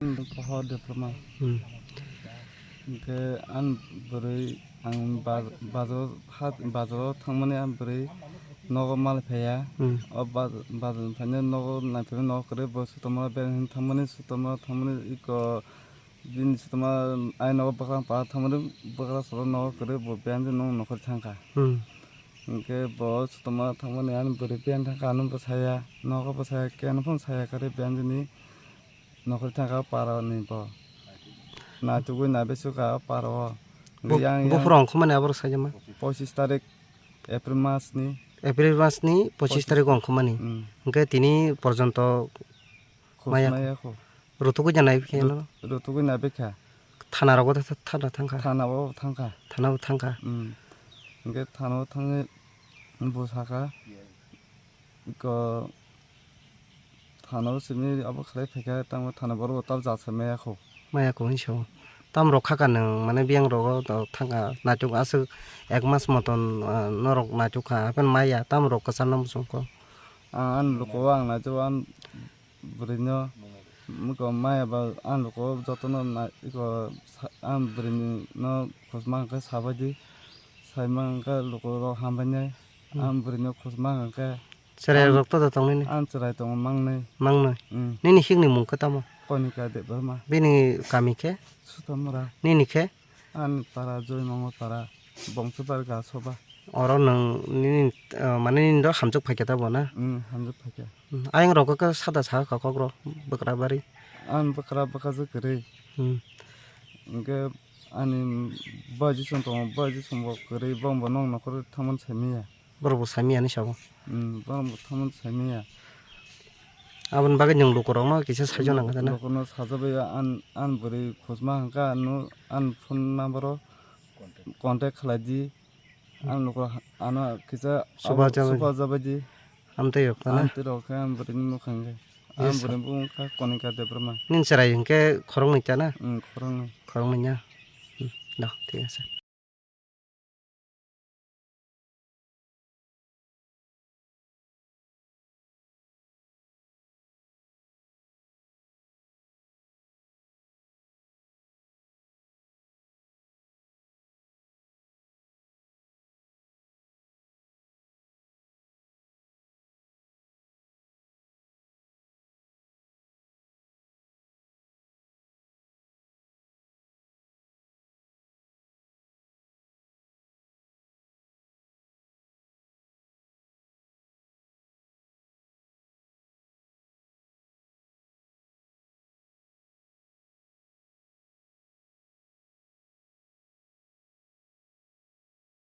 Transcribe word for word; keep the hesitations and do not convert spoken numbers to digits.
Pohor Debbarma. Hmm. Hwnkhe ang bwrwi ang ba-, bazar hat, bazaro thangmani ang bwrwi nogo mal phaiya. Hmm. O ba-, bazar phaina nogo naiphaima nogo kwrwi bo sutama bereng thangmani sutama thangmani iko bini sutama ai nogo bwkrang pa thangmani bwkrang soro nogo kwrwi bo biyang nung nokhor thangkha. Hmm. Hwnkhe bo sutama thangmani ang bwrwi biyang thangkha ano bwsaya nogo bwsaya keno phano saya kwrwi biyang ni. Nokhorwi thangkha o para ni bo. Naitugwi naibe sukha o para o. Bo-, Yang, yang buphuru ongkhormani aborok saijama? Pochis tarik April mas ni. April mas ni pochis tarik ongkhormani. Hmm. Hwnkhe tini porjonto maya. Khosmaya kho. Rutugwi ja naibe khe Rut-, ano? Rutugwi naibe kha. Thana rogo tha-, tha-, thana thangkha. Thana o thangkha. Thana o thangkha. Hmm. Hwnkhe thana o thangwi bo sakha. Iko thana o simi abo khlai phaikha, tamo thana borok bo tab jat se maya kho. Maya kho hinwi sao. Tam rok kha ka nwng, mane biyang rogo to thangkha, naituk aswk ek mas moton, ah, norok naituk kha, hapheno maya, tam rok kwchar no muchung kho. Ang ani luku o ang naituk, ang bwrwi no, muko maya ba ang luku o joto no nai-, iko sa-, ang bwrwi no khosma hwnkhe sabaidi, saima hwnkhe luku rok hambai nai, Hmm. ang bwrwi no khosma hwnkhe. Chwrai Ang, rok to da tongnini? Ang chwrai tongo mangnwi. Mangnwi? Mm. Nini hikni mung khe tamo? Konika Debbarma. Bini kami khe? Sutamura. Nini khe? Ani para Joymongo para. Bongsobar ga soba. Oro nwng nini, eh, mane nini do hamjwk phaikha tabo na? Mm, hamjwk phaikha. Mm, ayang rok khe sada sa kha kokro bwkra bari. Ang bwkra bwkha je kwrwi. Mm. Hwnkhe ani bai jisung tongo, bai jisung bo kwrwi, bongbo nong nokhor thangmani saimanya. Borok bo saimanya hinwi sabo. Hmm, borok bo thangmani saimanya. Aboni bagwi nwng lukurokno kisa saijo nang kha na? Lukurokno sajagwi an, an bwrwi khosma hwnkha, ano an phone number o contact khlai di. An lukurok ano kisa Suba abo jabai di. Suba jabai di. Amtwi rok na? Amtwi rok khe an bwrwini mwkhang khe. Yes, sir. An bwrwini bumung kha Konika Debbarma. Nini chwrai hwnkhe khoroknwi ta na? Hmm, khoroknwi. Khoroknwi ya? Hmm, do, thik ase.